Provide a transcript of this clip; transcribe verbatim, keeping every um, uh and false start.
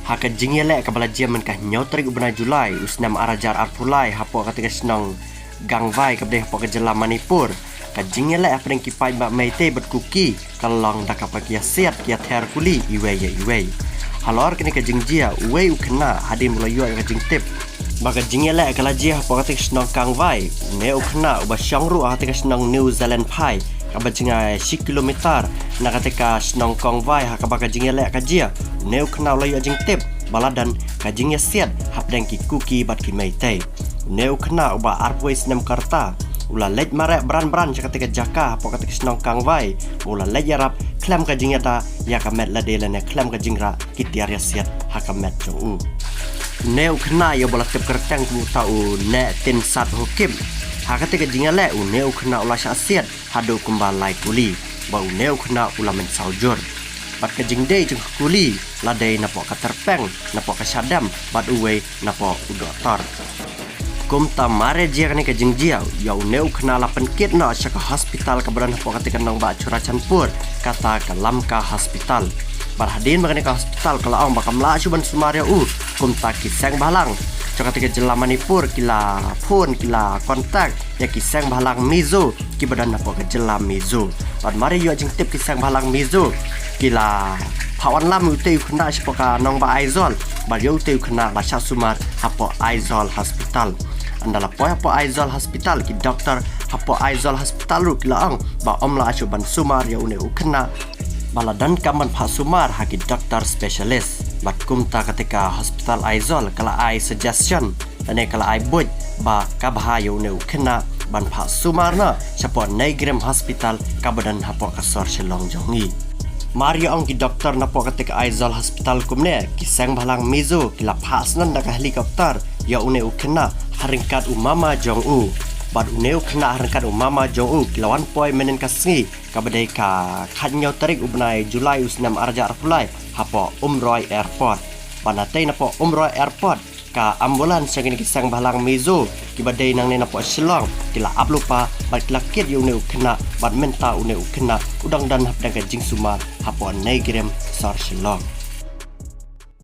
Ha ka jingïaleh kaba la jia mynta ka hynñiew tarik u bnai July u snem ar hajar arphew lai hapoh kata ka shnong Gangwai kaba dei hapoh ka jylla Manipur, ka jingïaleh hapdeng ki paidbah Meitei bad Kuki ka long da kaba ki ïasiat ki ïather kuli iwei ïa iwei. Halor kane ka jingjia, uwei u khynnah hadien ba u la ïoh ïa ka jingtip ba ka jingïaleh ka la jia hapoh kata ka shnong Gangwai, une u khynnah uba shong ruh ha kata ka shnong New Zealand Phai, kaba jngai shi kilometer na kata ka shnong Gangwai ha kaba ka jingïaleh ka jia, une u khynnah u la ïoh jingtip ba la don ka jingïasiat hapdeng ki Kuki bad ki Meitei. Une u khynnah uba arphew snem ka rta u la leit mareh bran bran sha kata ka jaka hapoh kata ka shnong Gangwai, u la leit ïarap khlem ka jingïada ïa ka met lade lane khlem ka jingrah ki tiar ïasiat ha ka met jong u. Une u khynnah ïa uba la tip kyrteng kum uta u Nehtinsat Haokip. Ha kata ka jingïaleh une u khynnah u la shah siat haduh kumba lai kuli, ba une u khynnah u la mynsaw jur. Bad ka jingdei jong ka kuli la dei napoh ka tyrpeng, napoh ka shadem bad uwei napoh u doktor. Kumta mar ïa jia kane ka jingjia, ïa une u khynnah la pynkit noh sha ka hospital kaba don hapoh kata ka nongbah Churachandpur, kata ka Lamka Hospital. Bad hadien ba kane ka hospital ka la ong ba kam lah shuh ban sumar ïa u, kumta ki seng bhalang jong kata ka jylla Manipur ki la phone, ki la contact ïa ki seng bhalang Mizo kiba don hapoh ka jylla Mizo. Bad mar ïa ïoh jingtip ki seng bhalang Mizo ki la phah wanlam ïa utei u khynnah shapoh ka nongbah Aizawl, bad ïa utei u khynnah la shah sumar hapoh Aizawl Hospital. Ynda la poi hapoh Aizawl Hospital, ki doktor hapoh Aizawl Hospital ruh ki la ong ba ym lah shuh ban sumar ïa une u khynnah, ba la donkam ban phah sumar ha ki doktor specialist. Bad kumta kata ka hospital Aizawl ka la ai suggestion lane ka la ai buit ba ka bha ïa une u khynnah ban phah sumar noh shapoh NEIGRIHMS Hospital kaba don hapoh ka sor Shillong jong ngi. Mar ïa ong ki doktor napoh kata ka Aizawl Hospital kumne, ki seng bhalang Mizo ki la phah snam da ka helicopter ïa une u khynnah ha ryngkat u mama jong u. Bad une u khynnah ha ryngkat u mama jong u ki la wan poi mynhynnin ka sngi kaba dei ka khathynñiew tarik u bnai July u snem ar hajar arphew lai hapoh Umroi Airport. Bad natei napoh Umroi Airport, ka ambulance jong kine ki seng bhalang Mizo kiba dei nangne napoh Shillong ki la ap lypa bad ki la kit ïa une u khynnah, bad mynta une u khynnah u dang don hapdeng ka jingsumar hapoh NEIGRIHMS sor Shillong.